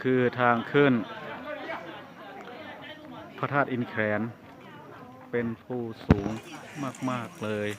ຄືທາງຂຶ້ນພະທາດອິນແຂວນ ເປັນພູສູງມາກໆເລີຍ.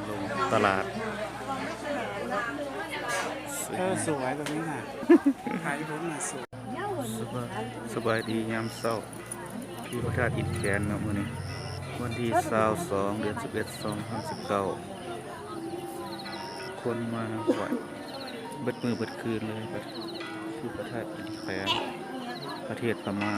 ລົງຕະຫຼາດ ເອີ ສວຍແບບນີ້ນະ ຖ່າຍຮູບນະ ສວຍ. ສະບາຍ ສະບາຍດີຍາມເຊົ້າ ທີ່ພະທາດອິນແຂວນເນາະ ມື້ນີ້ວັນທີຊາວສອງ ເດືອນສິບເອັດ ສອງພັນສິບເກົ້າ ຄົນມາໄຫວ້ເບິດມື້ເບິດຄືນເລີຍ ທີ່ພະທາດອິນແຂວນ ປະເທດພະມ້າ.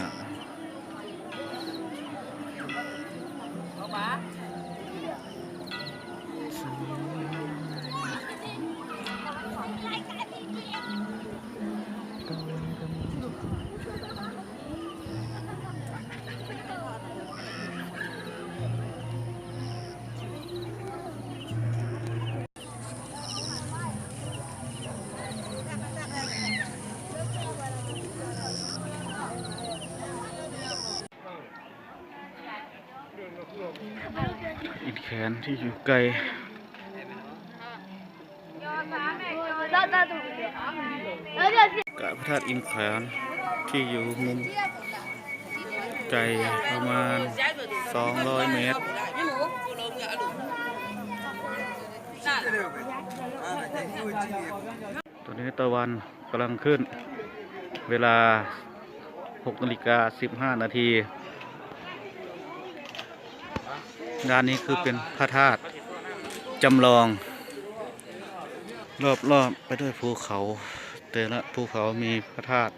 ອິນແຂວນທີ່ຢູ່ໃກ້ກະພະທາດອິນແຂວນ ທີ່ຢູ່ມຸມໄກປະມານສອງຮ້ອຍແມັດ. ຕອນນີ້ຕາວັນກຳລັງຂຶ້ນ ເວລາຫົກນາລິກາສິບຫ້ານາທີ. ດ້ານນີ້ຄືເປັນພະທາດຈຳລອງ ລອບໆໄປດ້ວຍພູເຂົາ ແຕ່ລະພູເຂົາມີພະທາດ.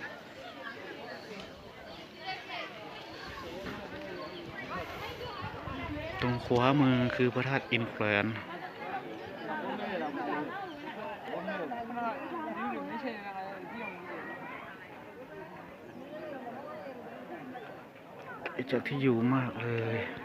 ຕົງຂວາມືຄືພະທາດອິນແຂວນ ຈາກທີ່ຢູ່ມາກເລີຍ.